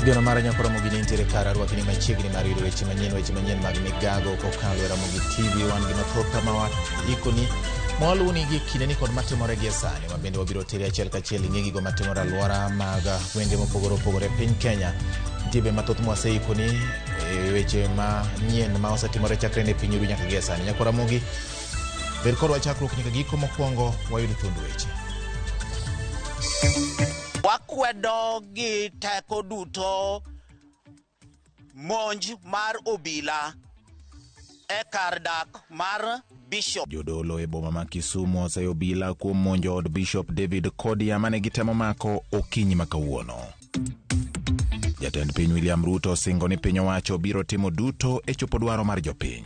Geno mara Nyakoromogi ne nitiere kar arwakni machiegni mar yudo weche manyien, weche manyien mag migago kokalo e Ramogi TV. Wan gi mathoth ma waikoni ma waluwoni gi kindeni kod matimore gie sani, ma bende wabiro teri achiel kachiel ing'e gigo matimore alwora mag gwenge mopogore opogore e piny Kenya. Nitie be mathoth mwaseikoni e weche manyien ma osetimore chakre ne piny oru nyaka gie sani. Nyakoromogi, bed kodwa chakruok nyaka giko. Mokwongo wayud thuond weche. Wakwedo gi teko duto monj mar obila e kar dak mar Bishop. Jodolo e boma ma Kisumu oseyo obila kuom monjo od Bishop David Kodia mane gitemo mako okinyi ma kawuono. Jatend piny William Ruto osingo ni piny owacho biro timo duto e chopo dwaro mar jopiny.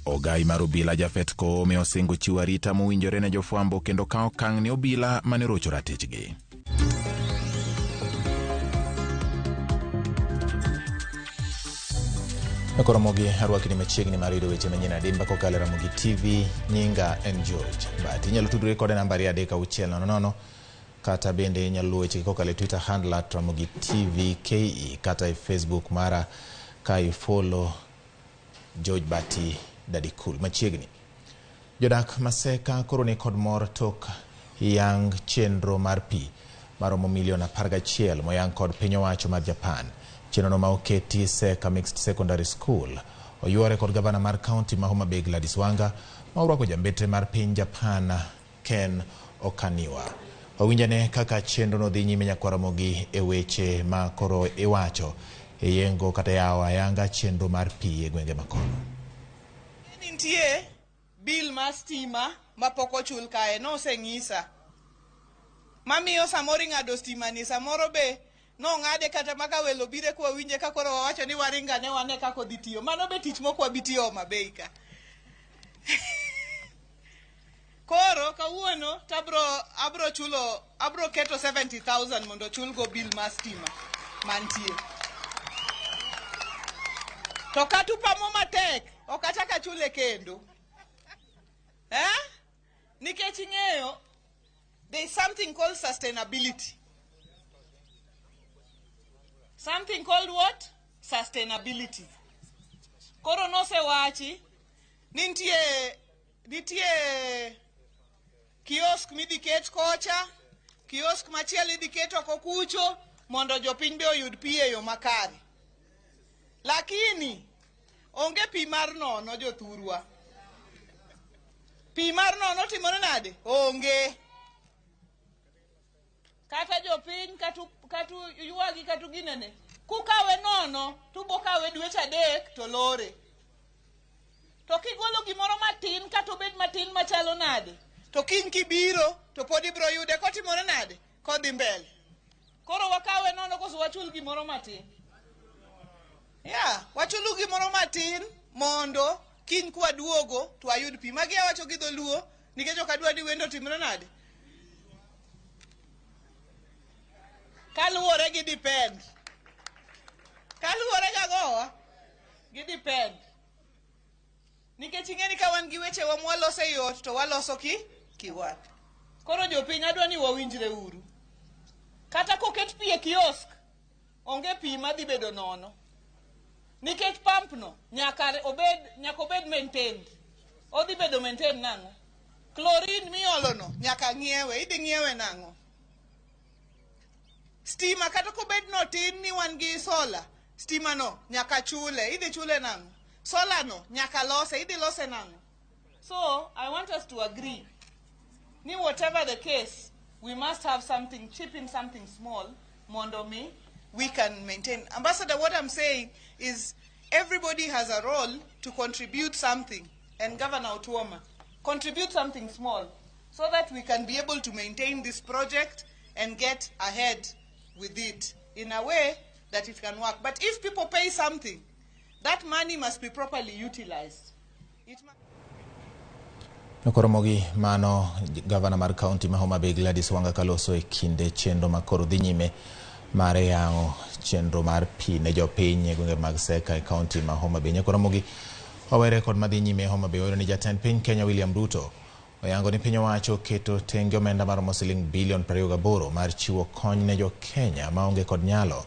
Ogai mar obila Japhet Koome osingo chiwo arita mowinjore ne jofwambo kendo kawo okang' ne obila mane orocho ratichgi. Koromogi arwakni machiegni mar yudo weche manyien adimba kokalo e Ramogi TV. Nyinga en George But inyalo tudori kode namba 23600, kata bende inyalo luwo wechegi kokalo e Twitter handle @RamogiTVKE, kata e Facebook mara ka ifollow George Bati Daddy Cool. Machiegni jodak Maseka koro ni kod mor tok yang chenro mar pi maromo milion 11 moyang kod piny owacho mar Japan. Chenrono ma oketi Seka Mixed Secondary School oyuore kod gavana mar kaunti ma Homa Bay Gladys Wanga, ma orwako jambetre mar piny Japan Ken Okaniwa. Wawinjane kaka chenrono dhi nyime Nyakwaramogi e weche ma koro iwacho e yengo kata yawo ayanga chenro mar pi e gwenge makono. Nitie bill mar stima mapok ochul kae, noseng'isa mamiyo samoro ing'ado stima ni, samoro be nong'ade kata maka welo bire kwa winje ka koro wawacho ni waringane wane kaka odhi tiyo. Mano be tich mok wabi tiyo Homa Bay ka. Koro kawuono tabro abro chulo, abro keto 70,000 mondo ochulgo bill mar stima mantie. To kata upamo matek, ok achak achule kendo. Eh? Nikech ing'eyo, there is something called sustainability. Something called what? Sustainability. Koro nosewachi ni nitie kiosk midhi ket kocha, kiosk machielo idhi ket oko kucho mondo jopiny be oyud pi e yo makare. Lakini onge pi mar nono jothurwa. Pi mar nono timore nade? Onge. Kata jopiny katu ywagi katu ginene. Kukawe nono tubo kawe dweche 3 to lore. To kigolo gimoro matin kata obed matin machalo nade, to kiny kibiro to pod ibiro yude kotimore nade? Kodhi mbele. Koro wakawe nono koso wachul gimoro matin? Yeah, wachulu gimoro matin mondo kiny kwaduogo to wayud pi. Magi awacho gi dholuo nikech ok adwa ni wendo otimre nade? Kaluwore gi depend. Kaluwore gagowa gi depend. Nikech ing'e ni ka wan gi wechewa mwaloso e yot to waloso ki kiwan. Koro jopiny adwa ni wawinjre uru. Kata koket pi e kiosk, onge pi madhi bedo nono. Nikech pump no nyaka obed maintained. Odhi bedo maintained nang'o? Chlorine miolo no nyaka ng'iewe. Idhi ng'iewe nang'o? Stima kata kobed no tin ni wan gi solar, stima no nyaka chule. Idhi chule nang'o? Solar no nyaka lose. Idhi lose nang'o? So I want us to agree ni whatever the case, we must have something cheap in something small mondo mi we can maintain. Ambassador, what I'm saying is Everybody has a role to contribute something. And Governor Otuoma, contribute something small so that we can be able to maintain this project and get ahead with it in a way that it can work. But if people pay something, that money must be properly utilized. It Nokoromogi mano gavana mar kaunti ma Homa Bay Gladys Wanga kaloso e kinde chenro ma koro dhi nyime mar yang'o chenro mar pi ne jopiny e gwenge mag Seka e kaunti ma Homa Bay. Nyakoromogi wawere kod madhi nyime e Homa Bay wayudo ni jatend piny Kenya William Ruto oyango ni piny owacho keto tenge omenda maromo siling bilion 28 mar chiwo kony ne jo Kenya maonge kod nyalo.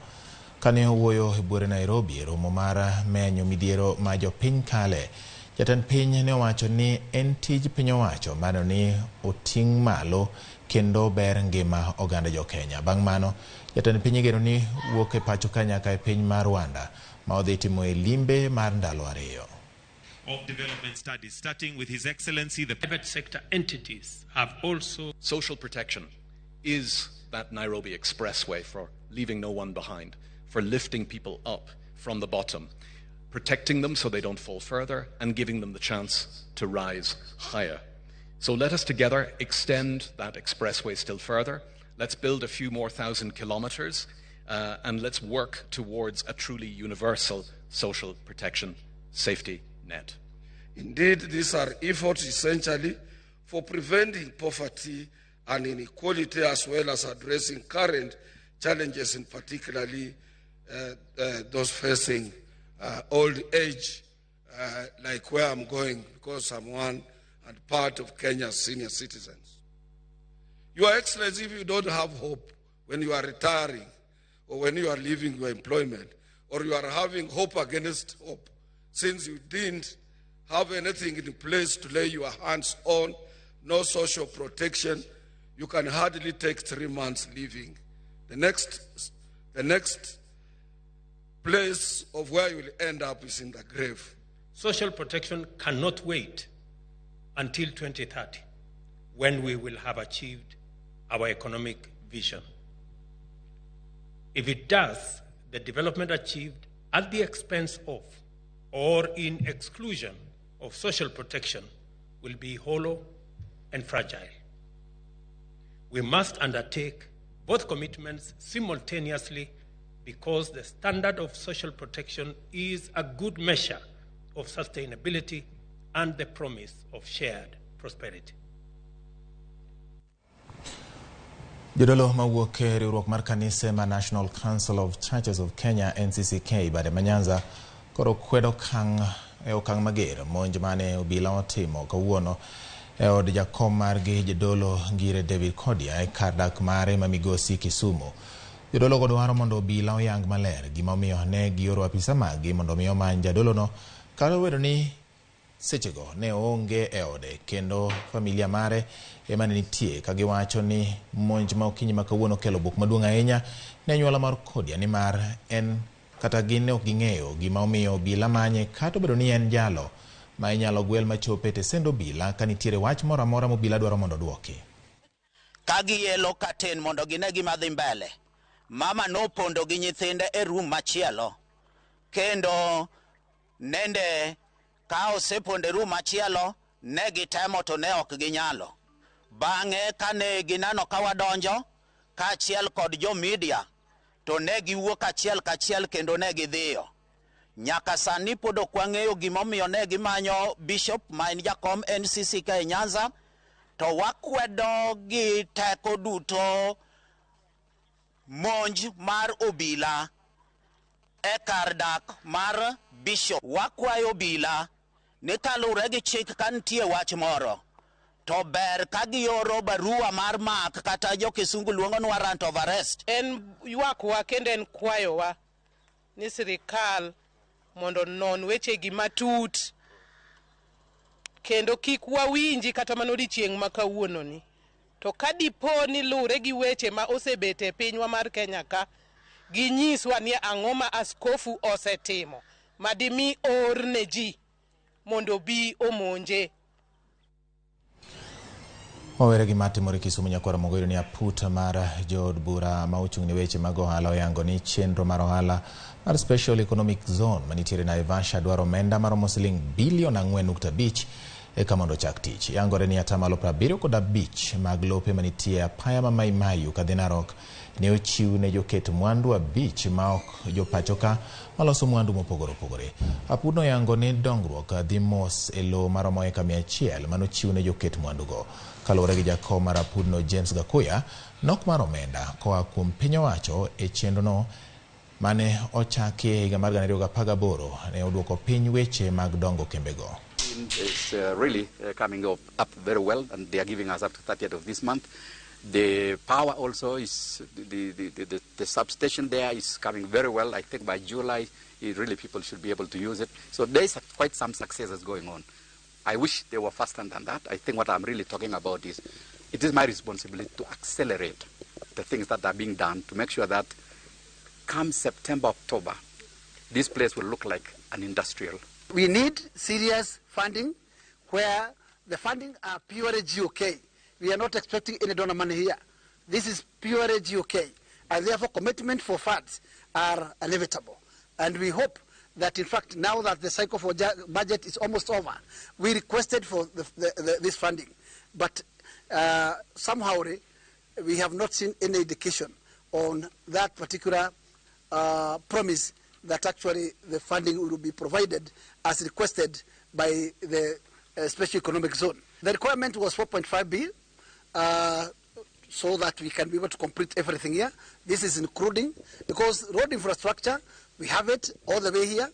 Kane owuoyo e buore Nairobi e romo mar menyo midhiero ma jopiny kale, jatend piny ne owacho ni en tij piny owacho mar neno ni oting' malo kendo ber ngima oganda jo Kenya. Bang' mano, jatend piny igeno ni wuok e pacho ka nyaka e piny mar Rwanda ma odhi timo e limbe mar ndalo 2. Of development studies, starting with His Excellency the private sector entities have also. Social protection is that Nairobi Expressway for leaving no one behind, for lifting people up from the bottom, protecting them so they don't fall further, and giving them the chance to rise higher. So let us together extend that expressway still further. Let's build a few more thousand kilometers, and let's work towards a truly universal social protection safety net. Indeed, these are efforts essentially for preventing poverty and inequality, as well as addressing current challenges, in particularly those facing old age, like where I'm going, because I'm one and part of Kenya's senior citizens. Your Excellency, if you don't have hope when you are retiring, or when you are leaving your employment, or you are having hope against hope, since you didn't have anything in place to lay your hands on, no social protection, you can hardly take 3 months living. The next place of where you will end up is in the grave. Social protection cannot wait until 2030, when we will have achieved our economic vision. If it does, the development achieved at the expense of or in exclusion of social protection will be hollow and fragile. We must undertake both commitments simultaneously, because the standard of social protection is a good measure of sustainability and the promise of shared prosperity. Jodolo mawuok e riwruok mar kanise ma National Council of Churches of Kenya NCCK bade ma Nyanza koro kwedo okang' mager monj mane obila otimo kawuono e od jakom margi jodolo Ngire David Kodia e kar dak mare ma Migosi Kisumu. Jodolo go dwaro mondo obila oyang maler gima omiyo ne gioro apisa maggi mondo mi omany jadolono kata obedo ni sechego ne oonge e ode kendo familia mare ema ne nitie, ka giwacho ni monj ma okinyi ma kawuono kelo buok maduong' ahinya ne anyuola mar Kodia nimar en kata gin ne ok ging'eyo gima omiyo obila manye kata obedo ni en jalo ma inyalo gwel machope tesend obila ka nitiere wach moro amora mobila dwaro mondo oduoki. Ka gielo katen mondo gine gima dhi mbele, mama nopondo gi nyithinde e room machielo, kendo nende ka osepondo e room machielo ne gitemo to ne ok ginyalo. Bang'e kane gineno ka wadonjo kaachiel kod jo media, to ne giwuok achiel kachiel kendo ne gidhiyo. Nyaka sani pod ok wang'eyo gimomiyo ne gimanyo Bishop ma en jakom NCCK e Nyanza, to wakwedo gi teko duto monj mar obila e kar dak mar Bishop. Wakwayo obila ni kaluwore gi chik ka nitie wach moro, to ber ka gioro barua mar mak kata jo kisungu luongo ni warrant of arrest. En ywakwa kendo en kwayowa ni sirikal mondo onon wechegi matut, kendo kik wawinji kata mana odiechieng' ma kawuononi. To ka dipo ni luwre gi weche ma osebet e pinywa mar Kenya ka, ginyiswa ni ang'o ma askofu osetimo madimi or ne ji mondo obi omonje. Wawere gi matimore Kisumu nyakwara Mogoiro ni aput mar jood bura ma ochung' ne weche mag ohala oyango ni chenro mar ohala mar Special Economic Zone manitiere Naivasha dwaro omenda maromo siling bilion 4.5 eka mondo ochak tich. Yangore ni atamalo 75 mag lope manitie apaya ma Mai Mahiu kadhi Narok ne ochiw ne joket mwandu 5 ma ok jopachoka maloso mwandu mopogore opogore. Apudno oyango ni dongruok dhi mos e lowo maromo eka 100 manochiw ne joket mwandugo. Kaluwore gi jakom mar apudno James Gakuya, nok mar omenda koa kuom piny owacho e chenrono mane ochaki e higa mar 2018 ne oduoko piny weche mag dongo kembego. Is really coming up very well, and they are giving us up to 30th of this month. The power also is, the substation there is coming very well. I think by July, really people should be able to use it. So there is quite some successes going on. I wish they were faster than that. I think what I'm really talking about is, it is my responsibility to accelerate the things that are being done to make sure that come September, October, this place will look like an industrial. We need serious funding where the funding are purely GOK. We are not expecting any donor money here. This is purely GOK, and therefore commitment for funds are inevitable. And we hope that, in fact, now that the cycle for budget is almost over, we requested for this funding. But somehow we have not seen any indication on that particular promise that actually the funding will be provided as requested by the Special Economic Zone. The requirement was 4.5 billion, so that we can be able to complete everything here. This is including, because road infrastructure, we have it all the way here,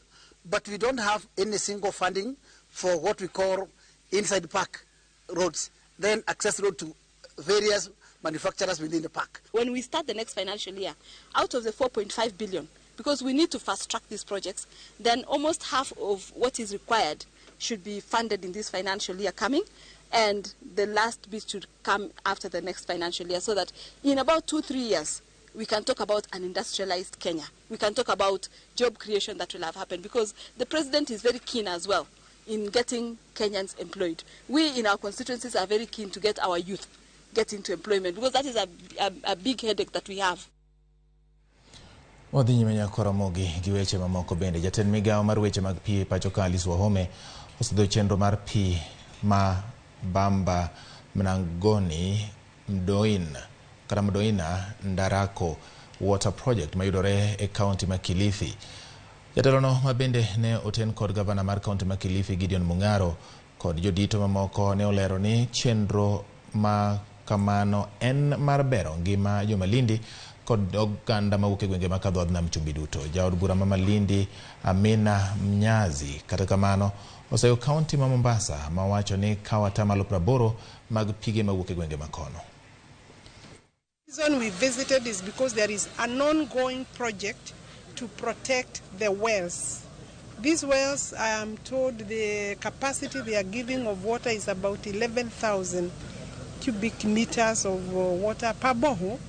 but we don't have any single funding for what we call inside park roads, then access road to various manufacturers within the park. When we start the next financial year, out of the 4.5 billion, because we need to fast track these projects, then almost half of what is required should be funded in this financial year coming, and the last bit should come after the next financial year, so that in about 2-3 years, we can talk about an industrialized Kenya. We can talk about job creation that will have happened, because the president is very keen as well in getting Kenyans employed. We in our constituencies are very keen to get our youth get into employment, because that is a big headache that we have. Wadhi nyime nyaka Ramogi gi weche mamoko bende. Jatend migawo mar weche mag pi e pacho ka Alice Wahome osidho chenro mar pi ma Bamba Mnangoni Mdoin kata Mdoina Ndarako Water Project mayudore e kaunti ma Kilifi. Jatelono ma bende ne oten kod gavana mar kaunti ma Kilifi Gideon Mung'aro kod jodito mamoko ne olero ni chenro ma kamano en mar bero ngima jomalindi kod oganda mawuok e gwenge ma kadho nam chumbi duto. Jaod bura ma Malindi Amina Mnyazi kata kamano oseyo kaunti ma Mombasa ma wacho ni kawo atamalo 80 mag pige mawuok e gwenge makono. The reason we visited is because there is an ongoing project to protect the wells. These wells, I am told the capacity they are giving of water is about 11,000 cubic meters of water per borehole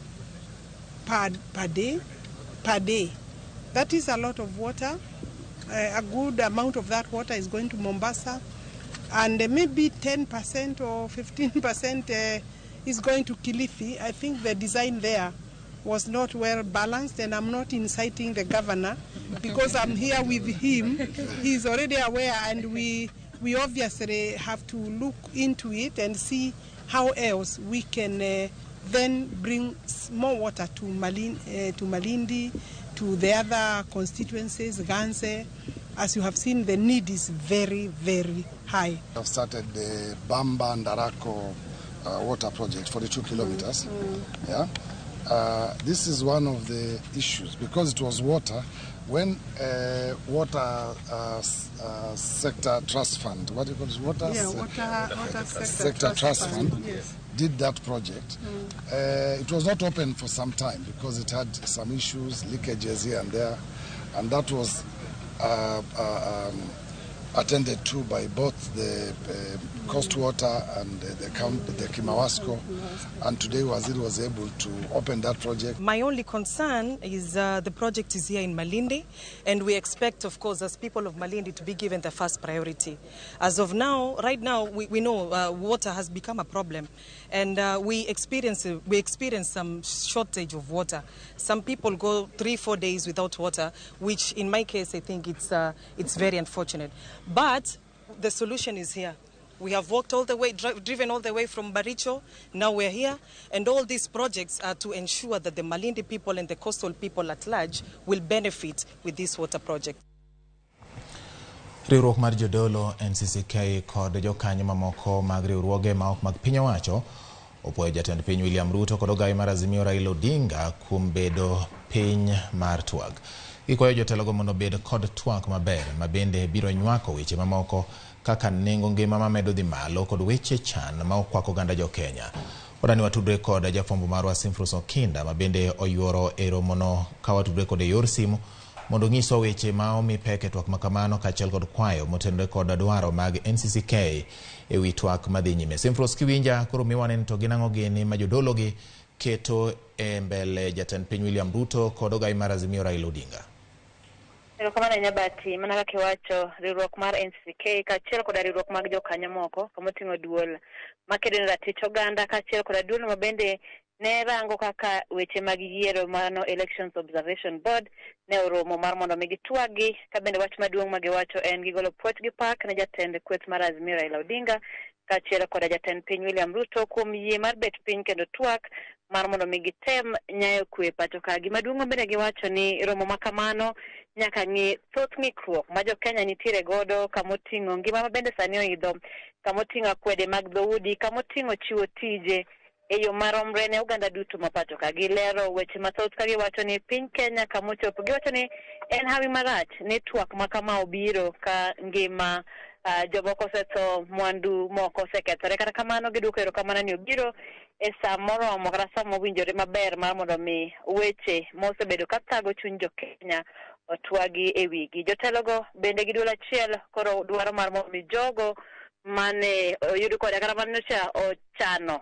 per day. That is a lot of water. A good amount of that water is going to Mombasa, and maybe 10% or 15% is going to Kilifi. I think the design there was not well balanced, and I'm not inciting the governor because I'm here with him. He's already aware, and we obviously have to look into it and see how else we can then bring more water to Malindi, to the other constituencies, Ganze. As you have seen, the need is very, very high. I've started the Bamba Ndarako water project, 42 kilometers. Yeah. This is one of the issues because it was water. When water sector trust fund, what do you call it? Water, yeah, water sector trust fund, yes, did that project. It was not open for some time because it had some issues, leakages here and there, and that was attended to by both the Coast Water and the Kimawasco, and today Waziri was able to open that project. My only concern is the project is here in Malindi, and we expect, of course, as people of Malindi to be given the first priority. As of now, right now, we know water has become a problem, and we experience some shortage of water. Some people go 3-4 days without water, which in my case, I think it's very unfortunate. But the solution is here. We have walked all the way, driven all the way from Baricho. Now we're here. And all these projects are to ensure that the Malindi people and the coastal people at large will benefit with this water project. Riwruok mar jodolo NCCK kod jokanyo mamoko mag riwruoge ma ok mag piny owacho opuoyo jatend piny William Ruto kod ogawi mar Azimio Raila Odinga kuom bedo piny mar twak. Gikwayo jotelogo mondo obed kod twak maber ma bende biro nywako weche mamoko kaka nengo ngima mamedo dhi malo kod weche chan ma okwako oganda jo Kenya. Wadani watudre kod jafwambo marwa Simfrus Okinda ma bende oyuoro e romono ka watudre kode e yor simu mondo onyiswa weche ma omi pek e twak makamano kaachiel kod kwayo motenore kod dwaro mag NCCK e wi twak madhi nyime. Simfrus, kiwinja koro miwa neno to gin ang'o gini ma jodologi keto e mbele jatend piny William Ruto kod ogawi mar Azimio Raila Odinga? Erokamano ahinya Bati, mana kaka iwacho, riwruok mar NCCK kaachiel koda riwruok mag jokanyo moko kamoting'o duol makedo ne ratich oganda kaachiel koda duol ma bende ne rango kaka weche mag yiero mano Elections Observation Board ne oromo mar mondo mi gitwagi, ka bende wach maduong' ma giwacho en gigolo puoch gi pak ne jatend kweth mar Azimio Raila Odinga kaachiel koda jatend piny William Ruto kuom yie mar bet piny kendo twak mar mondo mi gitem nyayo kwe pacho ka. Gima duong' bende giwacho ni romo ma kamano nyaka ng'i thoth ng'ikruok ma jo Kenya nitiere godo, kamoting'o ngima ma bende sani oidho, kamoting'o akwede mag dhoudi, kamoting'o chiwo tije e yo maromre ne oganda duto ma pacho ka. Gilero weche mathoth ka giwacho ni piny Kenya kamochopo, giwacho ni en hawi marach ni twak ma kama obiro ka ngima jomoko osetho, mwandu moko osekethore. Kata kamano giduoko erokamano ni obiro e sa moromo kata sa mowinjore maber mar mondo mi weche mosebedo ka thago chuny jo Kenya otwagi e wigi. Jotelogo bende gi duol achiel koro dwaro mar mondo mi jogo mane oyud koda kata mane ochano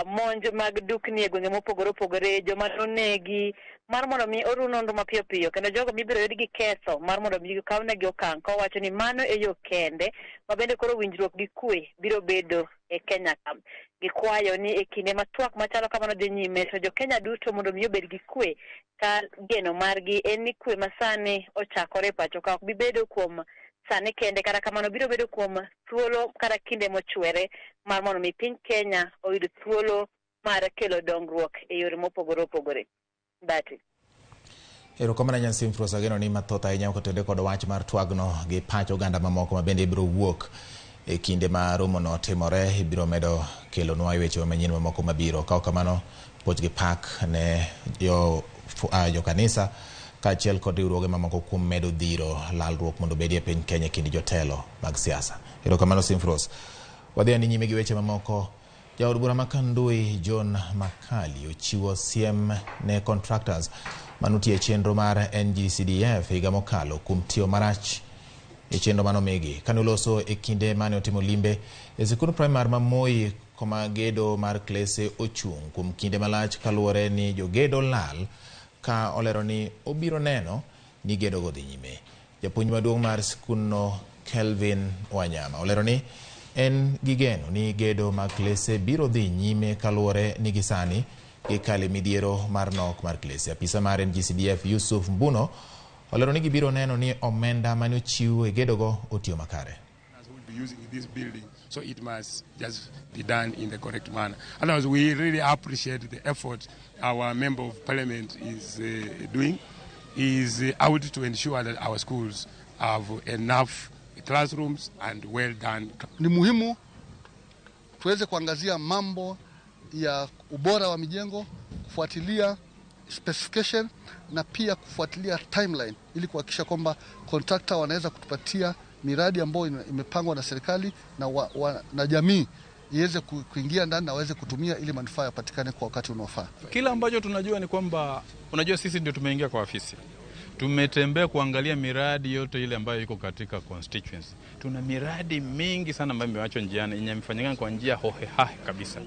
monj mag dukni e gwenge mopogore opogore, joma nonegi, mar mondo mi oru nonro mapiyo piyo kendo jogo mibiro yud gi ketho mar mondo mi kawnegi okang' kowacho ni mano e yo kende ma bende koro winjruok gi kwe biro bedo e Kenya ka. Gikwayo ni e kinde ma twak machalo kamano dhi nyime to jo Kenya duto mondo mi obed gi kwe, ka geno margi en ni kwe masani ochakore e pacho ka ok bi bedo kuom sani kende, kata kamano biro bedo kuom thuolo kata kinde mochwere mar mondo mi piny Kenya oyud thuolo mar kelo dongruok e yore mopogore opogore. Bati. Erokamano ahinya Simfrus, ageno ni mathoth ahinya kotenore kod wach mar twagno gi pach oganda mamoko ma bende ibiro wuok e kinde ma romono timore, ibiro medo kelonwa weche manyien mamoko mabiro. Ka ok kamano, puoch gi pak ne jo kanisa kaachiel kod riwruoge mamoko kuom medo dhiro lalruok mondo obedi e piny Kenya e kind jotelo mag siasa. Erokamano Simfrus. Wadhi ane nyime gi weche mamoko. Jaod bura ma Kandui John Makali ochiwo siem ne contractors manotiyo e chenro mar NGCDF higa mokalo kuom tiyo marach e chenro manomigi. Kane oloso e kinde mane otimo limbe e sikund primar ma Moi koma gedo mar klese ochung' kuom kinde malach kaluwore ni jogedo lal, ka olero ni obiro neno ni gedogo dhi nyime. Japuonj maduong' mar sikundno Kelvin Wanyama olero ni en gi geno ni gedo mag klese biro dhi nyime kaluwore ni gisani gikale midhiero mar nok mar klese. Apisa mar NGCDF Yusuf Mbuno olero ni gibiro neno ni omenda mane ochiw e gedogo otiyo makare. Be using this building, so it must just be done in the correct manner. Otherwise, we really appreciate the effort our member of parliament is doing, is out to ensure that our schools have enough classrooms and well done. Ni muhimu tuweze kuangazia mambo ya ubora wa mijengo, kufuatilia specification na pia kufuatilia timeline ili kuhakikisha kwamba contractor wanaweza kutupatia miradi ambayo imepangwa na serikali na jamii iweze kuingia ndani na waweze kutumia ili manufaa yapatikane kwa wakati unaofaa. Kila ambacho tunajua ni kwamba unajua sisi ndio tumeingia kwa afisi. Tumetembea kuangalia miradi yote ile ambayo iko katika constituency. Tuna miradi mingi sana ambayo imewachwa njiani, yenye imefanyika kwa njia hohehahe kabisa.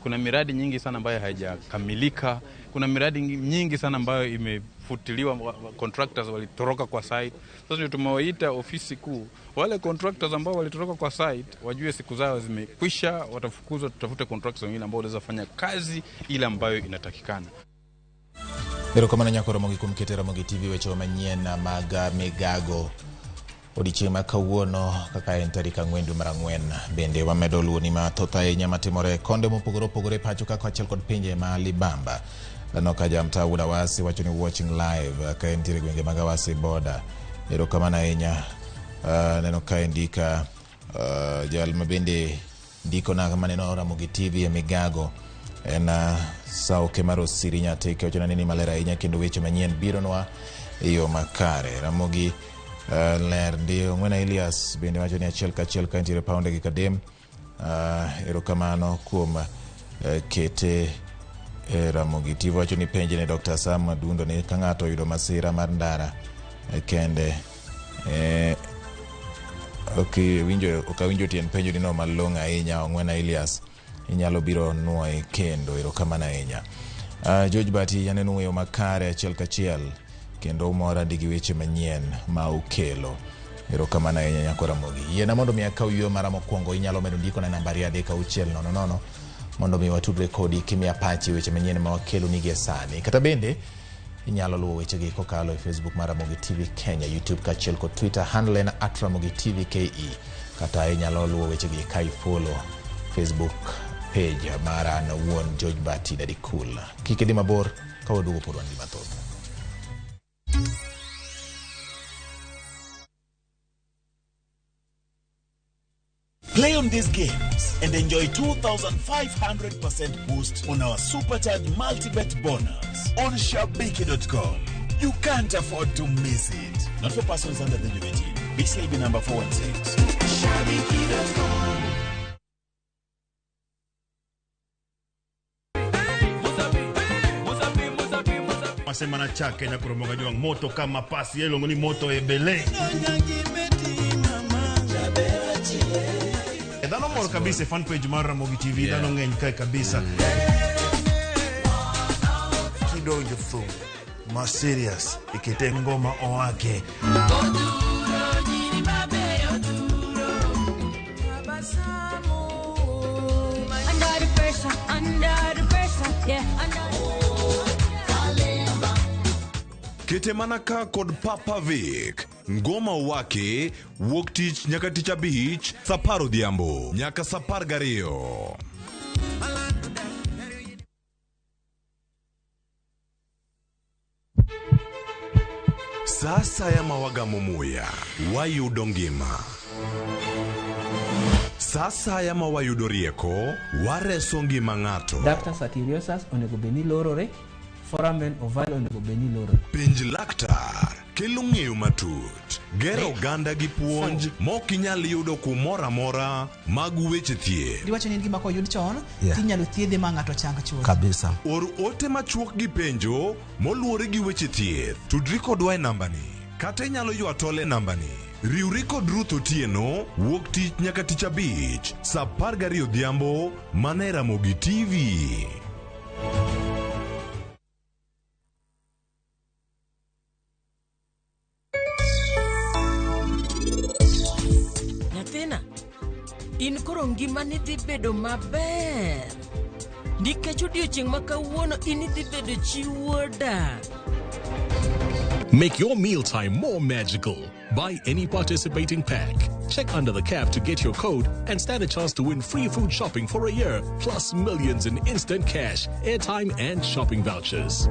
Kuna miradi nyingi sana ambayo haijakamilika. Kuna miradi nyingi sana ambayo imefutiliwa, contractors walitoroka kwa site. Sasa ndio tumewaita ofisi kuu, wale contractors ambao walitoroka kwa site wajue siku zao zimekwisha, watafukuzwa, tutafute contractors wengine ambao wanaweza fanya kazi ile ambayo inatakikana. Erokamano nyako Ramogi kuom keto Ramogi TV weche manyien mag migago odiochieng' ma kawuono kaka en tarik 4 dwe mar 4. Bende wamedo luwoni mathoth ahinya matimore konde mopogore opogore pacho ka kaachiel kod pinje ma libamba. Aneno ka jamtaa wuod Awasi wacho ni watching live ka entiere gwenge mag Awasi boda. Erokamano ahinya. Aneno ka indika jal ma bende ndikona maneno Ramogi TV e migago en Sauke mar Osiri Nyatike wacho ni maler ahinya kendo weche manyien bironwa e yo makare. Ramogi ler ndi. Ong'wena Elias bende wacho ni achiel kachiel ka entiere paw ndege Kadem. Erokamano kuom kete e Ramogi TV. Wacho ni penje ne Dr. Sam Adundo ni ka ng'ato oyudo masira mar ndara kende ok awinjo tiend penjo ni no malong'o ahinya. Ong'wena Elias inyalo biro nuoye kendo. Erokamano ahinya. George Bati aneno weyo makare achiel kachiel kendo umora ndi gi weche manyien ma ukelo. Erokamano ahinya nyako Ramogi. Yiena mondo mi akaw yueyo mara mokwongo. Inyalo medo ndiko na nambari 3600 mondo mi watudre kodi kimiya pachi weche manyien ma wakelo ni gie sani. Kata bende inyalo luwo wechegi kokalo e Facebook mar Ramogi TV Kenya, YouTube kaachiel kod Twitter handle en @RamogiTV KE. Kata inyalo luwo wechegi ka ifollow Facebook page mara an owuon George Bati Daddy Cool. Kik idhi mabor ka waduogo pod wan gi mathoth. Play on these games and enjoy 2,500% boost on our Supercharged Multibet bonus on Shabiki.com. You can't afford to miss it. Not for persons under the age of 18. BCLB number 416. Shabiki.com. Masema na chake na kuromoga jwang moto kama pasi yelongo ni moto ebele. Dhano mor kabisa fan page mar Ramogi TV, dhano ng'eny kae kabisa. Kidonjo thum ma serious ikete ngoma owake. Under the pressure, under the pressure, yeah, under. Kete mana ka kod Papa Vic. Ngoma wake wuok tich nyaka tich abich saa 10 odhiambo nyaka saa 12. Sasa ya mawagamo muya wayudo ngima. Sasa ya mawayudo rieko wareso ngima ng'ato. Ductus arteriosus onego bed ni lorore, foramen ovale onego bed ni lorore. Penj laktar kelo ng'eyo matut, gero oganda gi puonj mok inyal yudo kumoro amora mag weche thieth. Diwacho ni en gima koyud chon, Yeah. tinyalo thiedhe ma ng'ato chang chuth. Kabisa. Or ote machuok gi penjo moluwore gi weche thieth. Tudri kodwa e nambani kata inyalo ywa tol e nambani. Riwri kod Ruth Otieno wuok tich nyaka tich abich saa 12 odhiambo mana e Ramogi TV. Nyathina, in koro ngimani dhi bedo maber. Nikech odiochieng' ma kawuono in idhi bedo chi wuoda. Make your mealtime more magical. Buy any participating pack. Check under the cap to get your code and stand a chance to win free food shopping for a year, plus millions in instant cash, airtime, and shopping vouchers.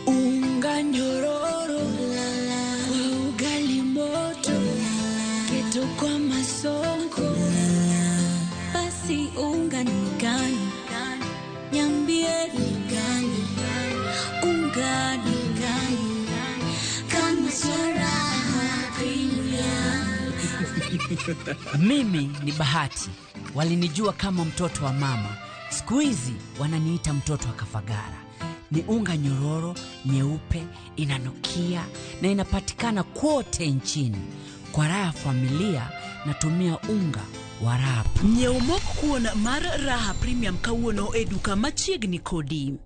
Unga nyororo kwa ugali moto, keto kwa masonko. Basi unga ni gani? Niambie ni gani? Unga ni gani? Kama Swaraha Premium. Mimi ni Bahati, walinijua kama mtoto wa mama. Siku hizi wananiita mtoto wa Kafagara. Ni unga nyororo, nyeupe, inanukia na inapatikana kote nchini. Kwa raha ya familia natumia unga wa Raha. Nyiew mok kuon mar Raha Premium kawuono e duka machiegni kodi.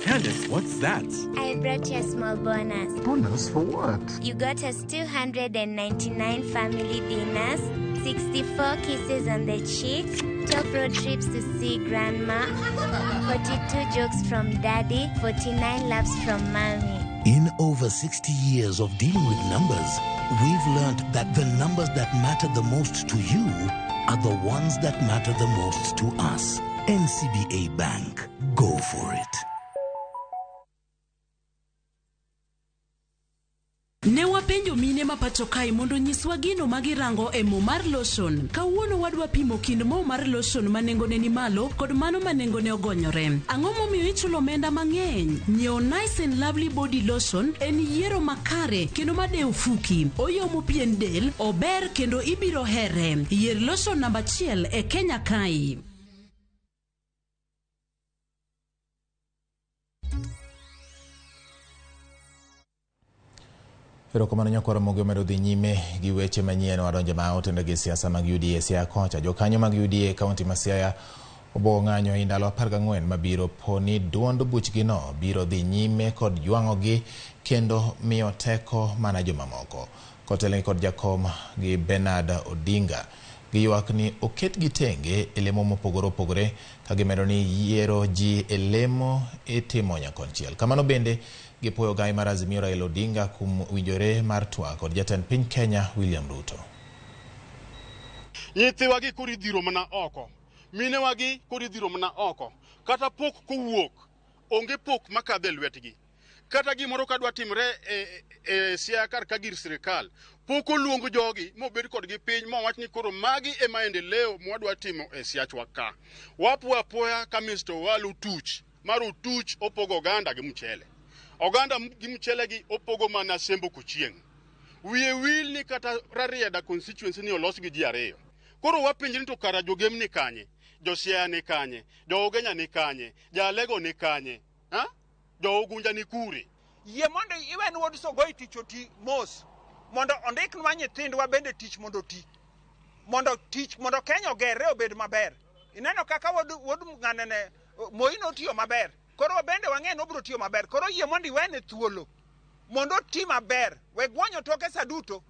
Candace, what's that? I brought you a small bonus. Bonus for what? You got us 299 family dinners, 64 kisses on the cheek, 12 road trips to see grandma, 42 jokes from daddy, 49 laughs from mommy. In over 60 years of dealing with numbers, we've learned that the numbers that matter the most to you are the ones that matter the most to us. NCBA Bank. Go for it. Ne wapenjo mine ma pacho kae mondo nyiswa gino ma girango e mo mar lotion. Kawuono wadwa pimo kind mo mar lotion ma nengone ni malo kod mano ma nengone ogonyore. Ang'o momiyo ichulo omenda mang'eny? Nyiewo Nice and Lovely Body Lotion en yiero makare kendo madewo fuki. Oyomo pien del, ober kendo ibiro here. Yier lotion namba 1 e Kenya kae. Erokamano nyakwar Ramogi omedo dhi nyime gi weche manyien wadonje ma otende gi siasa mag UDA Siaya kocha. Jokanyo mag UDA e kaunti ma Siaya obo ng'anyo e ndalo 14 mabiro po ni duond buchgino biro dhi nyime kod jwang'ogi kendo miyo teko mana jomamoko. Kotelnegi kod jakom gi Bernard Odinga, giywak ni oketgi tenge e lemo mopogore opogore ka gimedo ni yiero ji e lemo itimo nyakonchiel. Kamano bende gipuoyo gai mar Azimio Raila Odinga kuom winjore mar twak kod jatend piny Kenya William Ruto. Nyithiwagi koro idhiro mana oko, minewagi koro idhiro mana oko, kata pok kowuok onge pok makadho e lwetgi. Kata gimoro kadwa timre e Siaya kar ka gir sirikal, pok oluong jogi mobed kodgi piny mowach ni koro magi e maendeleo mwadwa timo e Siachwa ka. Wapuo apoya ka Mr. Owalo tuch mar otuch opogo oganda gi mchele. Oganda gi mchele gi opogo mana Sembo Kochieng'. Wiye wil ni kata Rarieda constituency ni olos gi ji ariyo. Koro wapenjre ni to kara jogem ni kanye, jo Siaya ni kanye, jo Ugenya ni kanye, jo Alego ni kanye, ha? Jo Ugunja ni kure. Yie mondo iwen wuod Sogoi tich oti mos, mondo ondiknwa nyithindwa bende tich mondo oti, mondo tich mondo Kenya ogerre obed maber. Ineno kaka wuod ng'anene Moi notiyo maber, koro bende wang'e ni obiro tiyo maber. Koro yie mondo iwene thuolo mondo oti maber, we gwonyo toke sa duto.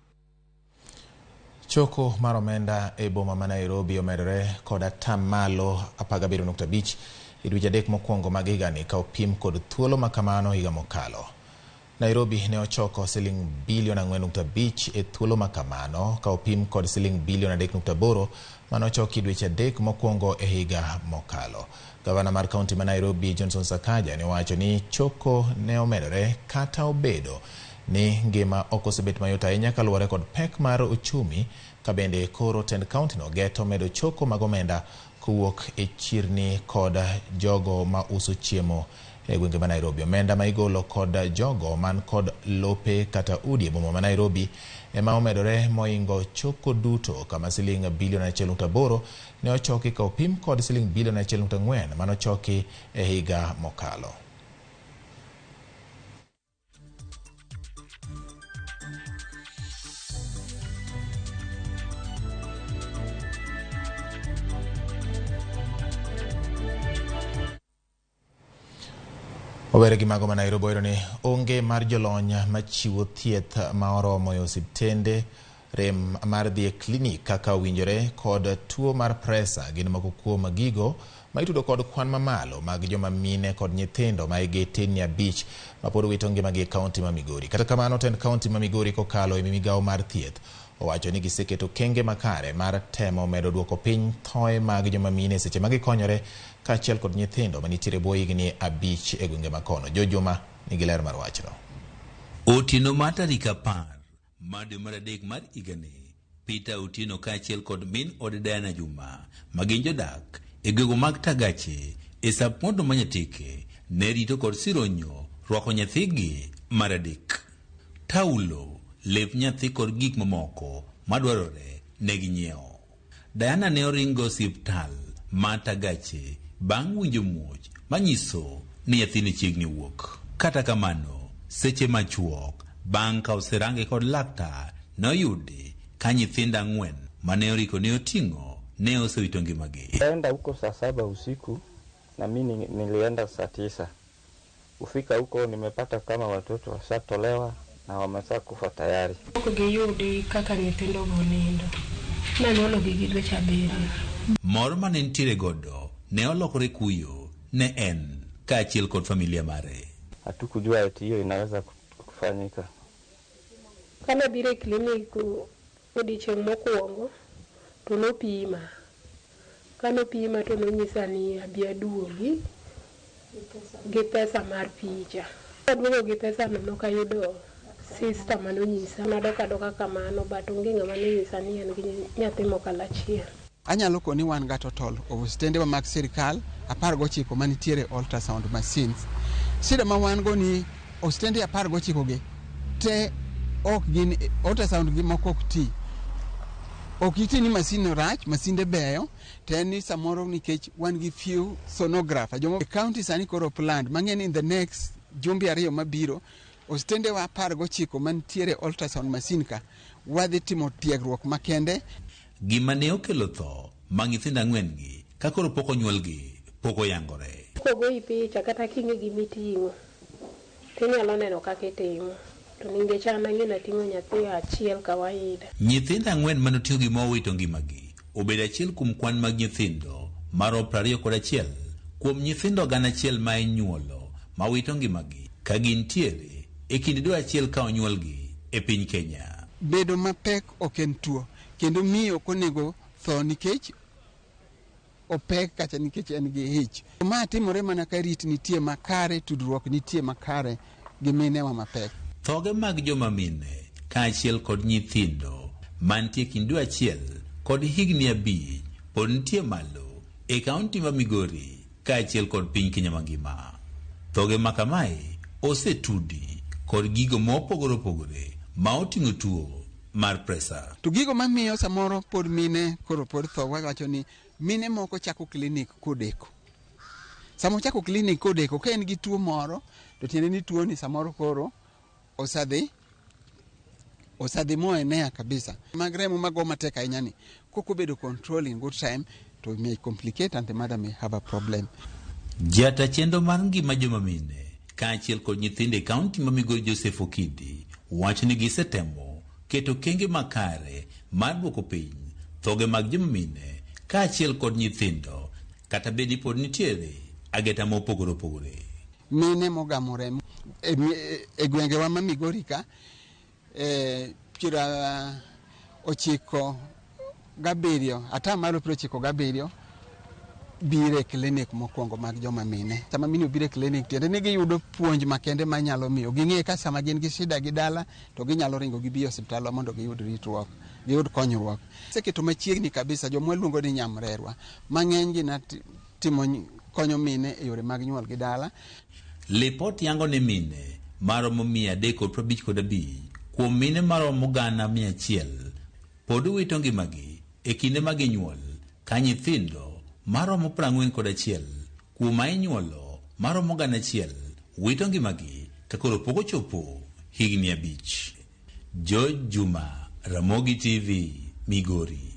Choko mar omenda e boma ma Nairobi omedore kod atamalo 17.5 e dweche 3 mokwongo mag higani ka opim kod thuolo makamano higa mokalo. Nairobi ne ochoko siling bilion 4.5 e thuolo makamano ka opim kod siling bilion 3.8 manochoki dweche 3 mokwongo e higa mokalo. Gavana mar kaunti ma Nairobi Johnson Sakaja ne owacho ni choko ne omedore kata obedo ni ngima ok osebet mayot ahinya kaluwore kod pek mar uchumi ka bende koro tend kaunti no geto medo choko mag omenda kowuok e chirni kod jogo ma uso chiemo e gwenge ma Nairobi. Omenda ma igolo kod jogo man kod lope kata udi e boma ma Nairobi ema omedore moingo choko duto kama siling bilion 1.8 ne ochoki ka opim kod siling bilion 1.4 manochoki e higa mokalo. Owere gi mago ma Nairobi oyudo ni onge mar jolony machiwo thieth ma oromo e osiptende, rem mar dhi e klinik kaka owinjore kod tuo mar presa gin moko kuom gigo ma itudo kod kwan mamalo mag joma mine kod nyithindo ma higi tin ni 5 ma pod wito ngimagi e kaunti ma Migori. Kata kamano, tend kaunti ma Migori kokalo e migawo mar thieth owacho ni giseketo kenge makare mar temo medo duoko piny thoe mag joma mine seche ma gikonyore kaachiel kod nyithindo manitiere bwo higni 5 e gwenge makono. Jo Juma nigi ler mar wachno. Otieno mar tarik 10 mar dwe mar 3 mar higani, Peter Otieno kaachiel kod min ode Diana Juma ma gin jodak e gwenge mag Tagache e sub-county ma Nyatike ne rito kod sironyo rwako nyathigi mar 3. Taulo, lep nyathi kod gik mamoko madwarore ne ginyiewo. Diana ne oringo osiptal ma Tagache bang' winjo muoch manyiso ni nyathine chiegni wuok. Kata kamano, seche machuok bang' ka oserange kod laktar, noyudi ka nyithindo 4 mane oriko ne oting'o ne osewito ngimagi. Enda huko saa 7 usiku na mimi nilienda saa 9. Kufika huko nimepata kama watoto washatolewa na wamesha kufa tayari. Ok giyudi kaka nyithindo go nindo. Nanyuologi gi dweche 7. Mor mane nitiere godo ne olokore kuyo ne en kaachiel kod familia mare. Hatukujua eti hiyo inaweza kufanyika. Kane abiro e klinik odiochieng' mokwongo to nopima. Kanopima to nonyisa ni abi aduogi gi pesa mar picha. Aduogo gi pesa no nokayudo sister manonyisa. Nadok adoka kamano but onge ng'ama nonyisa ni en gi nyathi mokalo achiel. Anyalo koni wan ga total osiptende mag sirikal 19 manitiere ultrasound machines. Shida ma wan go ni osiptende 19 gi te ok gin ultrasound gi moko ok ti. Ok giti ni masin rach, masinde beyo, to en ni samoro nikech wan gi few sonographer. Jomo county sani koro planned mang'eny in the next jumbe 2 mabiro osiptende wa 19 mantiere ultrasound machine ka wadhi timo tiegruok makende. Gima ne okelo tho mag nyithindo 4 gi ka koro pok onyuolgi pok oyangore. Kogoyi picha kata king'e gimiting'o tinyalo neno kaka itimo. To nikech an ang'e nating'o nyathi achiel kawaida. Nyithindo 4 manoting'o gima owito ngimagi obedo achiel kuom kwan mag nyithindo maromo 21 kuom nyithindo 1,000 ma inyuolo ma wito ngimagi ka gintiere e kind dwe achiel ka onyuolgi e piny Kenya. Bedo mapek ok en tuo kendo miyo ok onego tho nikech opek kata nikech en gi ich. Ma timore mana ka rit nitie makare, tudruok nitie makare gi minewa mapek. Thoge mag joma mine kaachiel kod nyithindo mantie kind dwe achiel kod higni 5 pod nitie malo e kaunti ma Migori kaachiel kod piny Kenya mangima. Thoge ma kamae osetudi kod gigo mopogore opogore ma oting'o tuo mar presa. To gigo mamiyo samoro pod mine koro pod tho, wawacho ni mine moko chako klinik kodeko. Sama ochako klinik kodeko ka en gi tuo moro to tiende ni tuo ni samoro koro osadhi moenea kabisa. Mag remo mago matek ahinya ni kokobedo control in good time to may complicate and the mother may have a problem. Jata chenro mar ngima joma mine kaachiel kod nyithindo e kaunti ma Migori Joseph Okidi wacho ni gisetemo keto kenge makare mar duoko piny thoge mag joma mine kaachiel kod nyithindo kata bed ni pod nitiere ageta mopogore opogore. Mine mogamo remo e gwengewa ma Migori ka 97, 97% biro e klinik mokwongo mag joma mine. Sama mine obiro e klinik tiende ni giyudo puonj makende manyalo miyo ging'e ka sama gin gi shida gi dala to ginyalo ringo gibi e osiptal mondo giyud ritruok, giyud konyruok. Seketo machiegni kabisa joma waluongo ni nyamrerwa mang'eny gi timo konyo mine e yore mag nyuol gi dala. Lipot yango ne mine maromo 355 kuom mine maromo 100,000 pod wito ngimagi e kinde ma ginyuol ka nyithindo maromo 41 kuom ma inyuolo maromo 1,000 wito ngimagi ka koro pok ochopo higni 5. George Juma, Ramogi TV, Migori.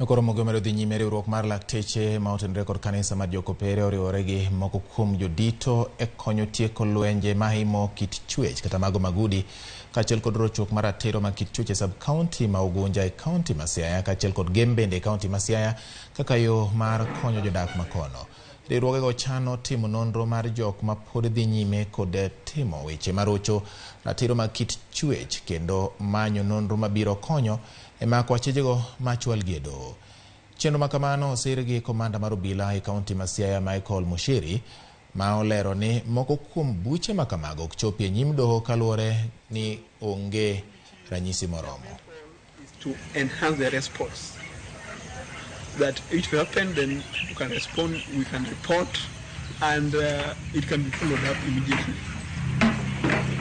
Koro mogo medo dhi nyime riwruok mar lakteche ma otenore kod kanisa mar Jokopere oriwore gi moko kuom jodito e konyo tieko lwenje mahimo kit chwech kata mago magudi kaachiel kod rochruok mar ratiro mag kit chwech e sub-county ma Ugunja e kaunti ma Siaya kaachiel kod Gem bende e kaunti ma Siaya kaka yo mar konyo jodak makono. Riwruogego chano timo nonro mar jok ma pod dhi nyime kod timo weche marocho ratiro mag kit chwech kendo manyo nonro mabiro konyo e mako achijego machwalgi e doho. Chenro ma kamano osir gi komanda mar obila e kaunti ma Siaya Michael Mushiri ma olero ni moko kuom buche ma kamago ok chopi e nyim doho kaluwore ni onge ranyisi moromo. To enhance the response. That if it happens, then people can respond, we can report, and it can be followed up immediately.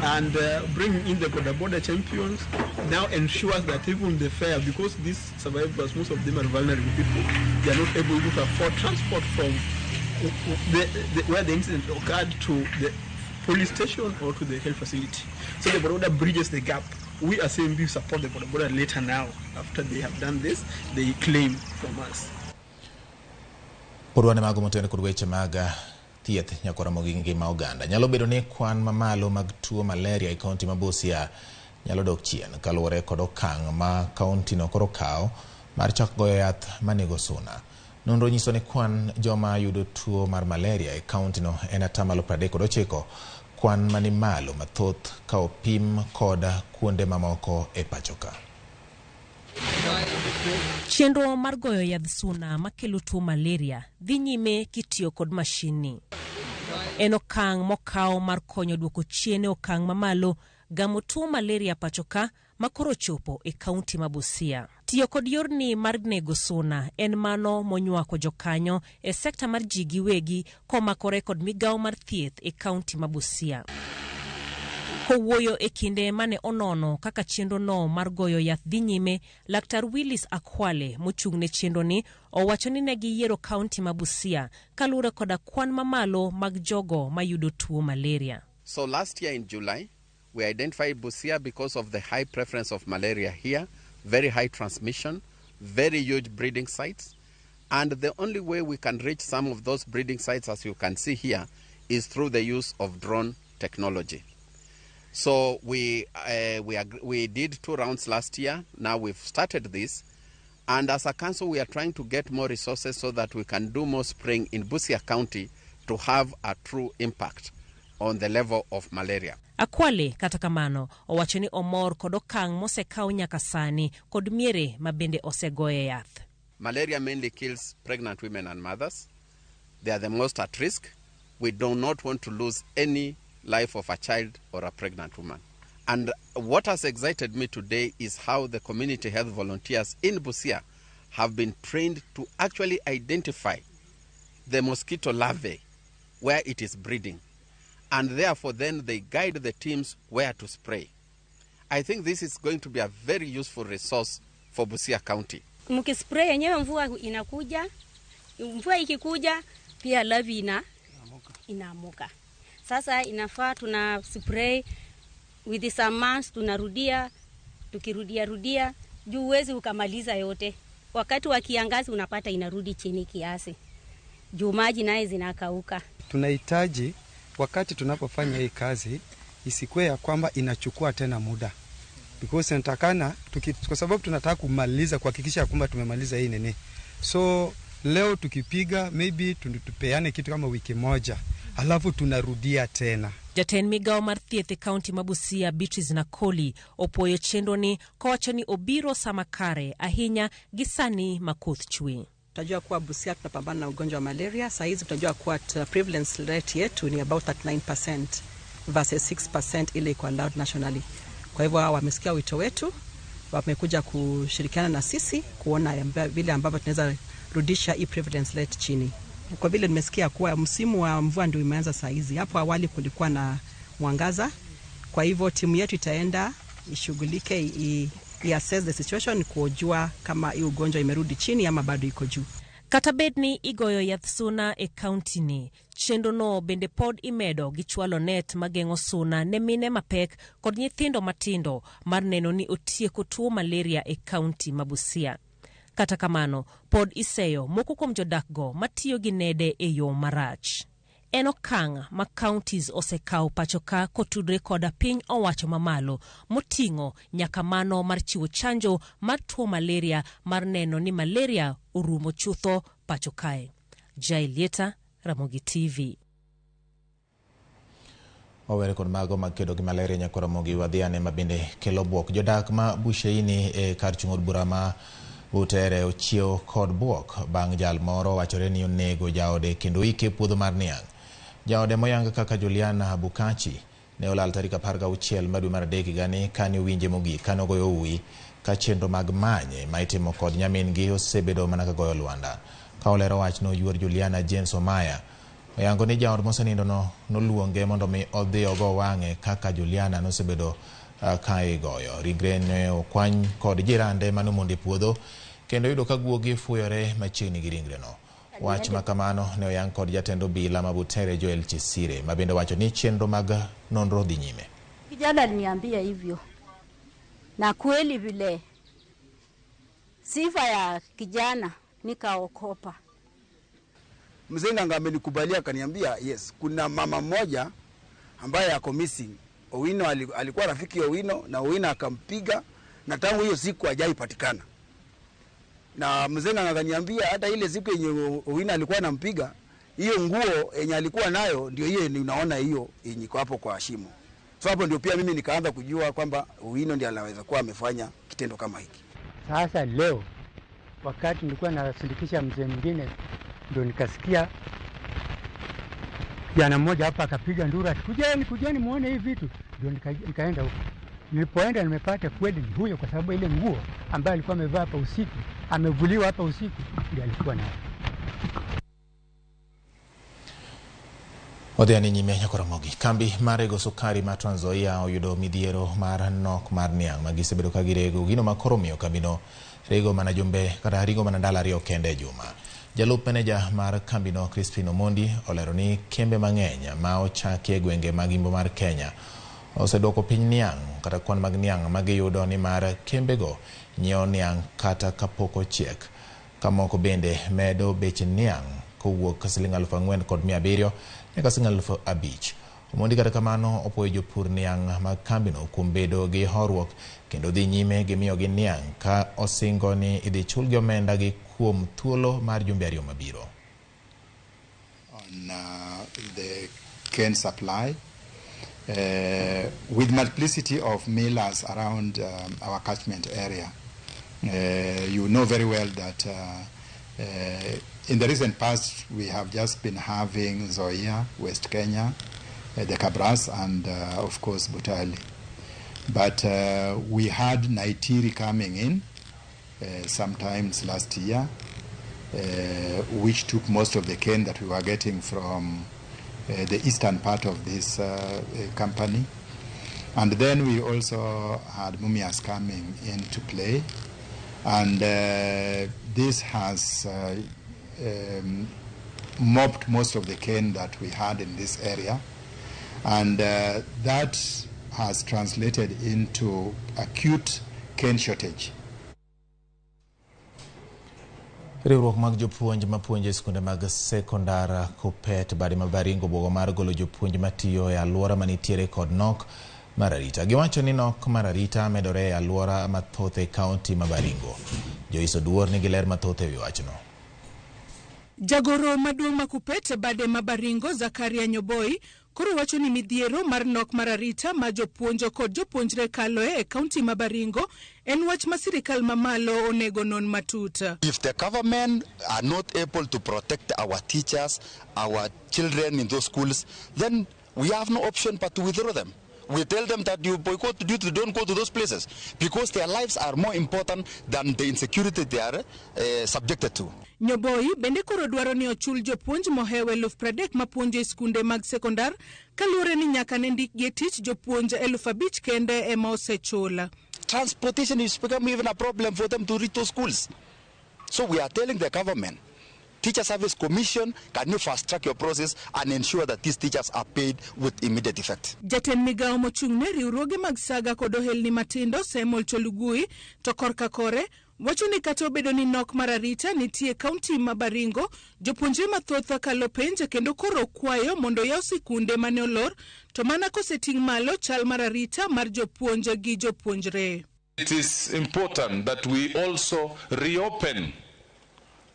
And bringing in the Boda Boda champions now ensures that even the fare, because these survivors, most of them are vulnerable people, they are not able to afford transport from where the incident occurred to the police station or to the health facility. So the Boda Boda bridges the gap. We as CMB support the Boda Boda later now. After they have done this, they claim from us. Pod wan e mago motenore kod weche mag thieth nyaka Ramogi gi ngima oganda. Nyalo bedo ni kwan mamalo mag tuo malaria e kaunti ma Busia nyalo dok chien kaluwore kod okang' ma kaunti no koro kawo mar chako goyo yath manego suna. Nonro nyiso ni kwan joma yudo tuo mar malaria e kaunti no en 39%, kwan mani malo mathoth ka opim kod kuonde mamoko e pacho ka. Chenro mar goyo yadh suna makelo tuo malaria dhi nyime kitiyo kod mashinni. En okang' mokaw mar konyo duoko chien e okang' mamalo gamo tuo malaria pacho ka makoro chopo e kaunti ma Busia. Tiyo kod yorni mar nego suna en mano monywako jokanyo e sekta mar ji giwegi komakore kod migawo mar thieth e kaunti ma Busia. Kowuoyo e kinde mane onono kaka chenro no mar goyo yath dhi nyime, Laktar Willis Akwale mochung' ne chenro ni owacho ni ne giyiero kaunti ma Busia kaluwore koda kwan mamalo mag jogo mayudo tuo malaria. So last year in July, we identified Busia because of the high preference of malaria here, very high transmission, very huge breeding sites. And the only way we can reach some of those breeding sites, as you can see here, is through the use of drone technology. So we did 2 rounds last year. Now we've started this. And as a council, we are trying to get more resources so that we can do more spraying in Busia County to have a true impact on the level of malaria. Akwale kata kamano owacho ni omor kod okang' mosekaw nyaka sani kod miere ma bende osegoye yath. Malaria mainly kills pregnant women and mothers. They are the most at risk. We do not want to lose any life of a child or a pregnant woman. And what has excited me today is how the community health volunteers in Busia have been trained to actually identify the mosquito larvae where it is breeding. And therefore then they guide the teams where to spray. I think this is going to be a very useful resource for Busia County. Mkispray yenyewe mvua inakuja, mvua ikikuja pia larvae inaamuka. Sasa inafaa tuna spray with some months, tunarudia, tukirudia rudia, juu huwezi ukamaliza yote. Wakati wa kiangazi unapata inarudi chini kiasi, juu maji naye zinakauka. Tunahitaji wakati tunapofanya hii kazi isikuwe ya kwamba inachukua tena muda. Because inatakana kwa sababu tunataka kumaliza, kuhakikisha kwamba tumemaliza hii nini. So leo tukipiga maybe tupeane kitu kama wiki moja, alafu tunarudia tena. Jatend migawo mar thieth e kaunti ma Busia Beatrice Nakoli opuoyo chenro ni kowacho ni obiro sama kare ahinya gi sani ma koth chwe. Tunajua kuwa Busia tunapambana na ugonjwa wa malaria. Saa hizi tunajua kuwa prevalence rate yetu ni about 39% versus 6% ile iko allowed nationally. Kwa hivyo wamesikia wito wetu, wamekuja kushirikiana na sisi kuona vile ambavyo tunaweza rudisha hii prevalence rate chini. Kwa vile nimesikia kuwa msimu wa mvua ndio imeanza saa hizi. Hapo awali kulikuwa na mwangaza. Kwa hivyo timu yetu itaenda ishughulike, i-assess the situation kujua kama hii ugonjwa imerudi chini ama bado iko juu. Kata bed ni igoyo yath suna e kaunti ni, chenro no bende pod imedo gi chwalo net mageng'o suna ne mine mapek kod nyithindo matindo mar neno ni otieko tuo malaria e kaunti ma Busia. Kata kamano, pod iseyo moko kuom jodakgo matiyo gi nede e yo marach. En okang' ma counties osekawo pacho ka kotudore koda piny owacho mamalo moting'o nyaka mano mar chiwo chanjo mar tuo malaria mar neno ni malaria orumo chutho pacho kae. Jailieta, Ramogi TV. Wawere kod mago mag kedo gi malaria nyaka Ramogi wadhiane ma bende kelo buok. Jodak ma Busheini e kar chung' od bura ma Butere ochiew kod buok bang' jal moro wachore ni onego jaode kendo ike puodho mar niang'. Jaode moyang kaka Juliana Bukachi ne olal tarik 16 mar dwe mar 3 higani kane owinje mogik kane ogoyo uwi ka chenro mag manye ma itimo kod nyamin gi osebedo mana ka goyo lwanda. Ka olero wachno, yuor Juliana James Omaya Oyango ni jaod mosenindono noluonge mondo mi odhi ogo wang'e kaka Juliana nosebedo ka igoyo. Ringre ne okwany kod jirande manomondo e puodho kendo yudo ka guogi fuyore machiegni gi ringreno. Wach ma kamano ne oyang kod jatend obila ma Butere Joel Chesire ma bende owacho ni chenro mag nonro dhi nyime. Kijana aliniambia hivyo, na kweli vile sifa ya kijana nikaokopa. Mzee Nganga amenikubalia akaniambia, yes, kuna mama mmoja ambaye ako missing. Owino alikuwa rafiki Owino na Owino akampiga na tangu hiyo siku hajaipatikana. Na Mzee Nganga akaniambia hata ile siku yenye Owino alikuwa anampiga, hiyo nguo yenye alikuwa nayo ndio hiyo unaona hiyo yenye iko hapo kwa shimo. So hapo ndio pia mimi nikaanza kujua kwamba Owino ndiye anaweza kuwa amefanya kitendo kama hiki. Sasa leo wakati nilikuwa nasindikisha mzee mwingine ndio nikasikia kijana mmoja hapa akapiga nduru ati kujeni, kujeni muone hii vitu. Ndio nikaenda huko. Nilipoenda nimepata kweli ni huyo, kwa sababu ile nguo ambayo alikuwa amevaa hapa usiku, amevuliwa hapa usiku, ndio alikuwa nayo. Odhi nyime nyaka Ramogi. Kambi mar rego sukari ma Trans Nzoia oyudo midhiero mar nok mar niang' ma gisebedo ka girego, gino ma koro miyo kambino rego mana jumbe kata ringo mana ndalo ariyo kende e juma. Jalup meneja mar kambino Crispin Omondi olero ni kembe mang'eny ma ochaki e gwenge mag imbo mar Kenya oseduoko piny niang' kata kwan mag niang' ma giyudo ni mar kembego nyiewo niang' kata kapok ochiek. Kamoko bende medo bech niang' kowuok siling 4,700 nyaka siling 5,000. Omondi kata kamano opuoyo jopur niang' mag kambino kuom bedo gi horuok kendo dhi nyime gi miyogi niang' ka osingo ni idhi chulgi omenda gi kuom thuolo mar jumbe ariyo mabiro. On the cane supply, with multiplicity of millers around our catchment area, you know very well that in the recent past we have just been having Nzoia, West Kenya, the Kabras, and of course Butali. But we had Naitiri coming in sometimes last year, which took most of the cane that we were getting from the eastern part of this company. And then we also had Mumias coming into play. And this has mopped most of the cane that we had in this area. And that has translated into acute cane shortage. Riwruok mag jopuonj mapuonjo e skunde mag sekondar Kupet bade ma Baringo bwogo mar golo jopuonj matiyo e alwora manitiere kod nok mar arita. Giwacho ni nok mar arita medore e alwora mathoth e kaunti ma Baringo. Joyce Oduor nigi ler mathoth e wi wachno. Jagoro maduong' ma Kupet bade ma Baringo Zakaria Nyoboi koro wacho ni midhiero mar nok mar arita ma jopuonjo kod jopuonjre kaloe e kaunti ma Baringo en wach ma sirikal mamalo onego non matut. If the government are not able to protect our teachers, our children in those schools, then we have no option but to withdraw them. We tell them that you boycott duty, don't go to those places because their lives are more important than the insecurity they are subjected to. Nyoboi bende koro dwaro ni ochul jopuonj mohewo 30,000 mapuonjo e skunde mag sekondar kaluwore ni nyaka ne ndikgi e tich jopuonj 5,000 kende ema osechul. Transportation is becoming even a problem for them to reach those schools. So we are telling the government, Teacher Service Commission, can you fast track your process and ensure that these teachers are paid with immediate effect? Jatend migawo mochung' ne riwruoge mag saga kod ohelni matindo Samuel Cholugui to korka kore wacho ni kata obedo ni nok mar arita nitie kaunti ma Baringo, jopuonjre mathoth kalo penj kendo koro kwayo mondo yaw sikunde mane olor to mana koseting' malo chal mar arita mar jopuonj gi jopuonjre. It is important that we also reopen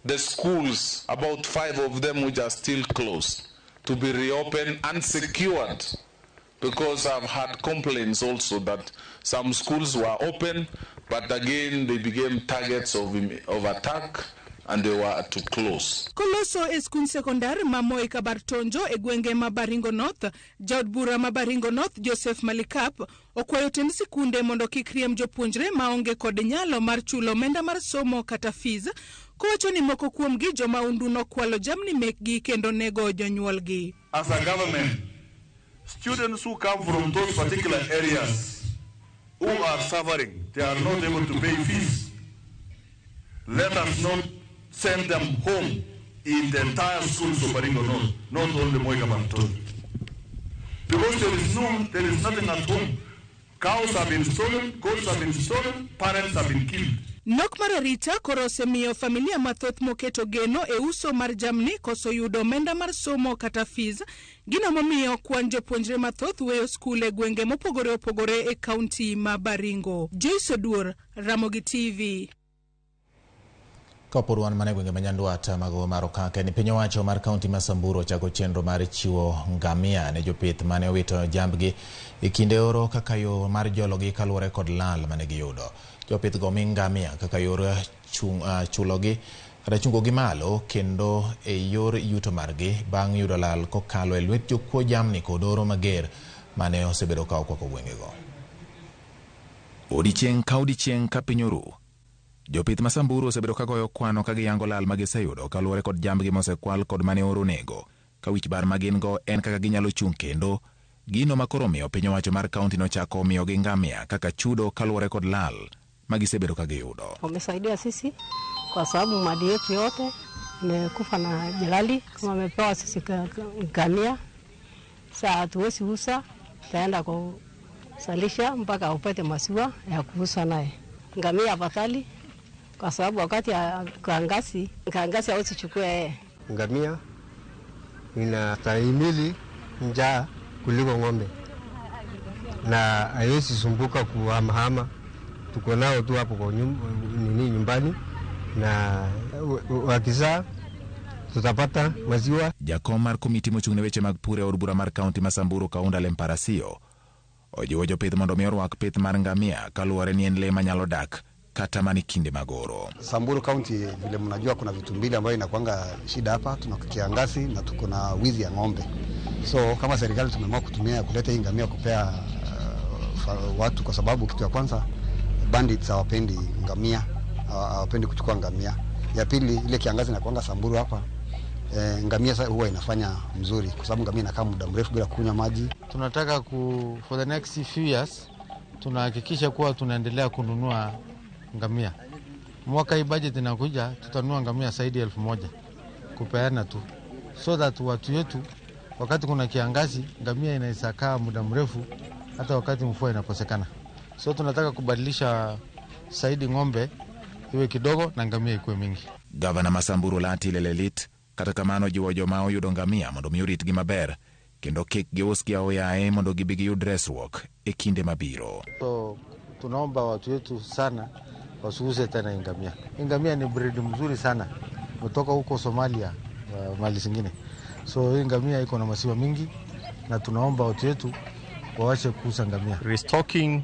the schools, about 5 of them which are still closed, to be reopened and secured, because I've had complaints also that some schools were open, but again they became targets of attack and they were to close. Koloso e skund sekondar ma Moi Kabartonjo e gwenge ma Baringo North, jaod bura ma Baringo North Joseph Malikap okwayo tend sikunde mondo kik riemb jopuonjre maonge kod nyalo mar chulo omenda mar somo kata fees, kowacho ni moko kuomgi jomaundu nokwalo jamni mekgi kendo nego jonyuolgi. As a government, students who come from those particular areas who are suffering, they are not able to pay fees. Let us not send them home in the entire schools of Baringo North, not only Moi Kabarton. Because there is nothing at home. Cows have been stolen, goats have been stolen, parents have been killed. Nok mar arita koro osemiyo familia mathoth moketo geno e uso mar jamni koso yudo omenda mar somo kata fees, gino momiyo kwan jopuonjre mathoth weyo skul e gwenge mopogore opogore e kaunti ma Baringo. Joyce Oduor, Ramogi TV. Kapod wan mana e gwenge ma Nyandwat mago mar Okak, ni piny owacho mar kaunti ma Samburu ochako chenro mar chiwo ngamia ne jopith mane owito jambgi e kinde oro kaka yo mar jologi kaluwore kod lal mane giyudo. Jopith go mi ngamia kaka yor chulogi kata chungogi malo kendo e yor yuto margi bang' yudo lal kokalo e lwet jokuo jamni kod oro mager mane osebedo ka okwako gwengego. Odiechieng' ka odiechieng' ka piny oru, jopith ma Samburu osebedo ka goyo kwano ka giyango lal ma giseyudo kaluwore kod jambgi mosekwal kod mane oro onego, ka wich bar ma gin go en kaka ginyalo chung' kendo, gino ma koro omiyo piny owacho mar kaunti nochako miyogi ngamia kaka chudo kaluwore kod lal ma gisebedo ka giyudo. Wamesaidia sisi kwa sababu mali yetu yote imekufa na jalali, kama wamepewa sisi ngamia, sasa hatuwezi uza, tutaenda kusalisha mpaka upate maziwa ya kuuza naye. Ngamia afadhali kwa sababu wakati ya kiangazi hawezi chukua yeye. Ngamia inastahimili njaa kuliko ng'ombe na haiwezi sumbuka kuhamahama. Tuko nao tu hapo kwa nyumbani na wakizaa tutapata maziwa. Jakom mar komiti mochung' ne weche mag pur e od bura mar kaunti ma Samburu Kaunda Lemparasio ojiwo jopith mondo mi orwak pith mar ngamia kaluwore ni en le manyalo dak kata mana kinde mag oro. Samburu County vile mnajua kuna vitu mbili ambayo inakuanga shida hapa, tuna kiangazi na tuko na wizi ya ng'ombe. So kama serikali tumeamua kutumia kuleta hii ngamia kupea watu, kwa sababu kitu ya kwanza bandits hawapendi ngamia, hawapendi kuchukua ngamia. Ya pili, ile kiangazi inakuanga Samburu hapa, ngamia huwa inafanya mzuri kwa sababu ngamia inakaa muda mrefu bila kunywa maji. Tunataka for the next few years tunahakikisha kuwa tunaendelea kununua ngamia. Mwaka hii budget inakuja tutanunua ngamia zaidi ya 1000 kupeana tu, so that watu wetu wakati kuna kiangazi ngamia inaweza kaa muda mrefu hata wakati mvua inakosekana. So tunataka kubadilisha zaidi ng'ombe iwe kidogo na ngamia ikuwe mingi. Gavana ma Samburu Lati Lelelit kata kamano jiwo joma oyudo ngamia mondo mi oritgi maber kendo kik giusgi aoyaye mondo gibi giyud resruok e kinde mabiro. So tunaomba watu wetu sana wasiuze tena ngamia. Ngamia ni breed mzuri sana kutoka huko Somalia, mali zingine. So hii ngamia iko na maziwa mingi na tunaomba watu wetu waache kuuza ngamia. Restocking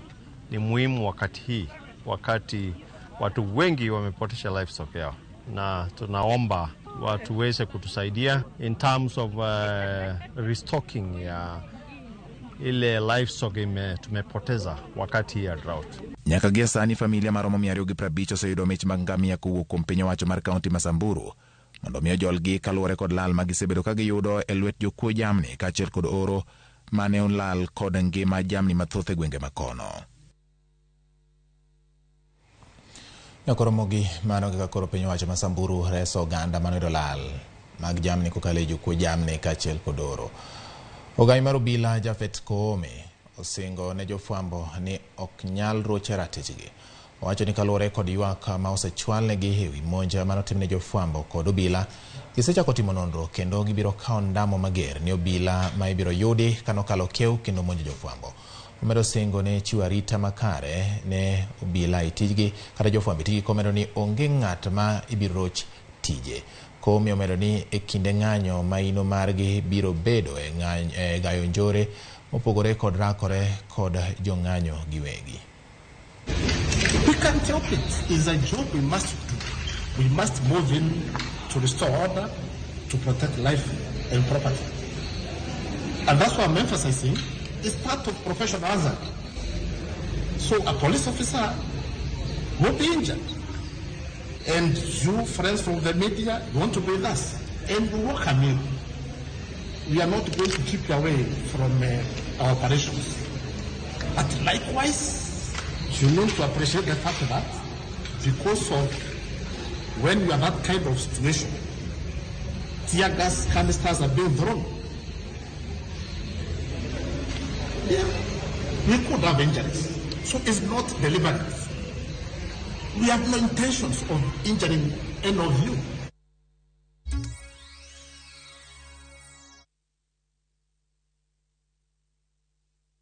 ni muhimu wakati hii, wakati watu wengi wamepoteza livestock yao, na tunaomba watu weze kutusaidia in terms of restocking ya ile livestock tumepoteza wakati ya drought. Nyaka gie sani familia maromo 250 oseyudo mich mag ngamia kowuok kuom piny owacho mar kaunti ma Samburu mondo mi ojolgi kaluwore kod lal ma gisebedo ka giyudo e lwet jokuo jamni kaachiel kod oro mane olal kod ngima jamni mathoth e gwenge makono. Nyakoromogi mano kaka koro piny owacho ma Samburu reso oganda manoyudo lal mag jamni kokalo e jokuo jamni kaachiel kod oro. Ogai mar obila Japhet Koome osingo ne jofwambo ni ok nyal rocho ratichgi. Owacho ni kaluwore kod ywak ma osechwalnegi ewi monj manotimne jofwambo kod obila, gisechako timo nonro kendo gibiro kawo ndamo mager ne obila ma ibiro yudi kanokalo kiew kendo monjo jofwambo. Omedo singo ne chiwo arita makare ne obila e tijgi kata jofwambo e tijgi, komedo ni onge ng'at ma ibiro roch tije. Koome omedo ni e kinde ng'anyo maino margi biro bedo e gayo njore mopogore kod rakore kod jong'anyo giwegi. We can't help it. It's a job we must do. We must move in to restore order, to protect life and property. And that's why I'm emphasizing it's part of professional hazard. So a police officer will be injured. And you, friends from the media, you want to be with us. And we welcome you. We are not going to keep you away from our operations. But likewise, you need to appreciate the fact that because of when you are that kind of situation, tear gas canisters are being thrown. Yeah, we could have injuries. So it's not deliberate. We have no intentions of injuring any of you.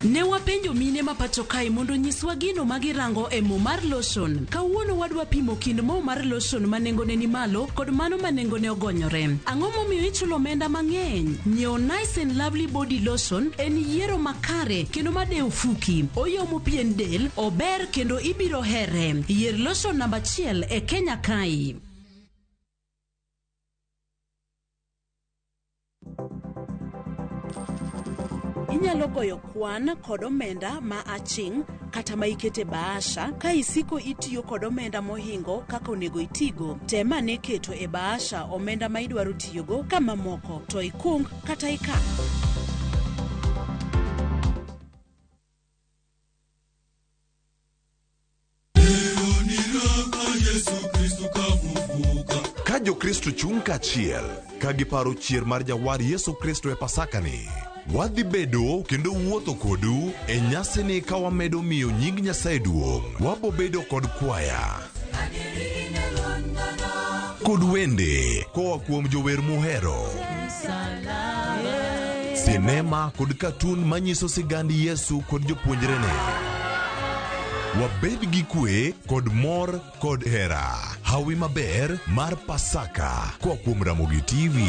Ne wapenjo mine ma pacho kae mondo onyiswa gino ma girango e mo mar lotion. Kawuono wadwa pimo kind mo mar lotion ma nengone ni malo kod mano ma nengone ogonyore. Ang'o momiyo ichulo omenda mang'eny? Nyiewo Nice and Lovely Body Lotion en yiero makare kendo madewo fuki. Oyomo pien del, ober kendo ibiro here. Yier lotion namba achiel e Kenya kae. Inyalo goyo kwan kod omenda ma aching' kata ma ikete bahasha ka isiko itiyo kod omenda mohingo kaka onego itigo. Tem ane keto e bahasha omenda ma idwaro tiyogo ka mamoko to ikung kata ikan. Ka Jokristo chung' kaachiel ka giparo chier mar Jawar Yesu Kristo e Pasakani, wadhi bedo kendo wuotho kodu e nyasini ka wamedo miyo nying Nyasaye duong'. Wabobedo kod kwaya kod wende koa kuom jower muhero, sinema kod katun manyiso sigand Yesu kod jopuonjrene. Wabed gi kwe kod mor kod hera. Hawi maber mar Pasaka koa kuom Ramogi TV.